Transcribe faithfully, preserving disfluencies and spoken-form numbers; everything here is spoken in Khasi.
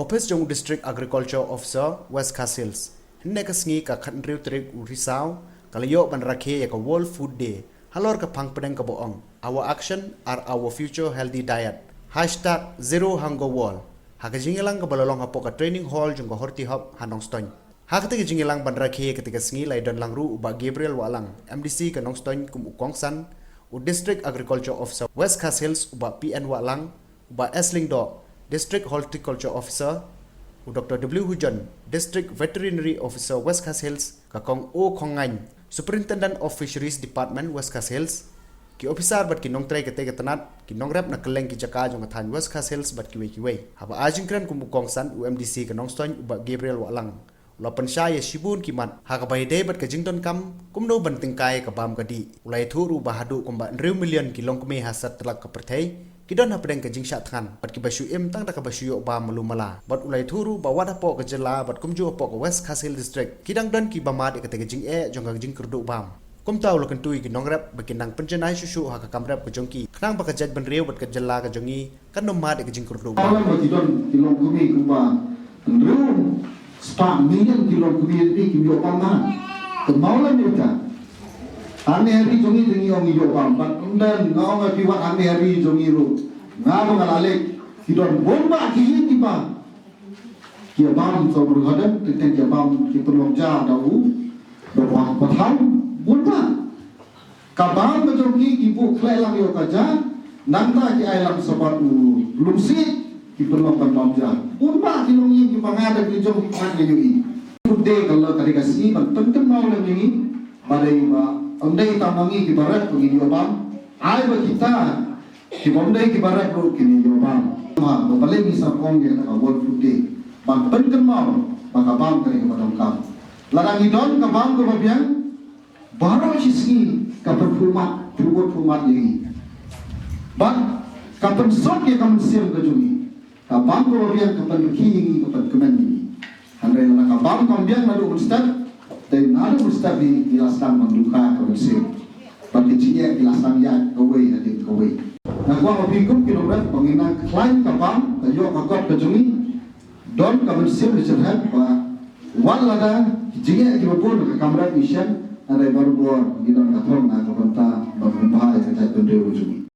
Office jong u District Agriculture Officer West Khasi Hills, hynne ka sngi ka khathynriew tarik u Risaw, ka la ïoh ban rakhe ïa ka World Food Day halor ka phang pdeng kaba ong Our Action Are Our Future Healthy Diet, hashtag Zero Hunger World, ha ka jingïalang kaba la long hapoh ka Training Hall jong ka Horti Hub ha Nongstoiñ. Ha kata ka jingïalang ban rakhe ïa kata ka sngi la ïadon lang ruh u Bah Gabriel Wahlang, M D C ka Nongstoiñ kum u kongsan, u District Agriculture Officer West Khasi Hills u Bah P N Wahlang, u Bah S Lyngdoh, District Horticulture Officer, u Doctor W Hujon, District Veterinary Officer West Khasi Hills, ka Kong O Khongngaiñ, Superintendent of Fisheries Department West Khasi Hills, ki officer bad ki nongtrei katei ka tnat, ki nongrep na kylleng ki jaka jong ka thaiñ West Khasi Hills bad kiwei kiwei. Haba ai jingkren kum u kongsan, u M D C ka Nongstoiñ u Bah Gabriel Wahlang u la pynshai ïa shibun ki mat ha kaba ïadei bad ka jingdonkam kumno ban tyngkai ka bam ka dih. U la ïathuh ruh ba haduh kumba hynriew million ki longkmie ha satlak ka pyrthei ki don hapdeng ka jingshah thngan bad kiba shu im tang da kaba shu ïoh bam malu mala. Bad u la ïathuh ruh ba wat hapoh ka jylla bad kumjuh hapoh ka West Khasi Hills District ki dang don kiba mad ïa kata ka jingeh jong ka jingkyrduh bam. Kumta u la kyntu ïa ki nongrep ba kin nang pynjanai shuh shuh ha ka kam rep ka jong ki khnang ba ka jaitbynriew bad ka jylla ka jong ngi kan ym mad ïa ka jingkyrduh bam. Alam ba ki don ki longkmie kumba hynriew spah million ki longkmie ri kim ïoh bam. Te mawlam ïa ka. Hangne ha ri jong ngi te ngi ong ngi ïoh bam. Bad ym don nga ong ïa phi wat hangne ha ri jong ngi ruh. Nga ba nga la leit, ki don bun bah ki ïing kiba ki ïa bam, to bru hadem te ki ïa bam ki pynlong ja da u, da u pathai bun bah. Ka bam ka jong ki ki buh khleh lang ïa ka ja, nangta ki ai lang shabar u lungsiej, ki pynlong ban bam ja. Bun bah ki longïing kiba nga da ki jong ki khleh ïa ngi. Food Day ka la ka dei ka sngi ban pynkynmaw lem ïa ngi ba dei ba ym dei tang ma ngi kiba rep ba ngin ïoh bam, ai ba kita kiba ym dei kiba rep ruh kin ïoh bam. Ha, ba balei ngi sa ong ïa kata ka World Food Day? Ban pynkynmaw ba ka bam ka dei kaba donkam. Lada ngi don ka bam kaba biang, baroh shi sngi ka pynphuh mat, pynphuh mat ïa ngi. Bad ka pynsuk ïa ka mynsiem ka jong ngi. Ka bam kaba biang ka pynrkhie ïa ngi, ka pynkmen ïa ngi. Hynrei lada ka bam kam biang naduh mynstep, te naduh mynstep ngi, ngi la sdang ban dukha ka mynsiem. Bad ki jingeh ki la sdang ïaid kawei hadien kawei. Nga kwah ba phi kum ki nongrep ba ngin nang khlaiñ ka bam, ka ïoh ka kot ka jong ngi. Don ka mynsiem jyrhep ba wat lada ki jingeh kiba bun ka kam rep ngi shem, hynrei barabor ngi don ka thong na ka bynta ban pynbha ïa ka jaitbynriew ka jong ngi.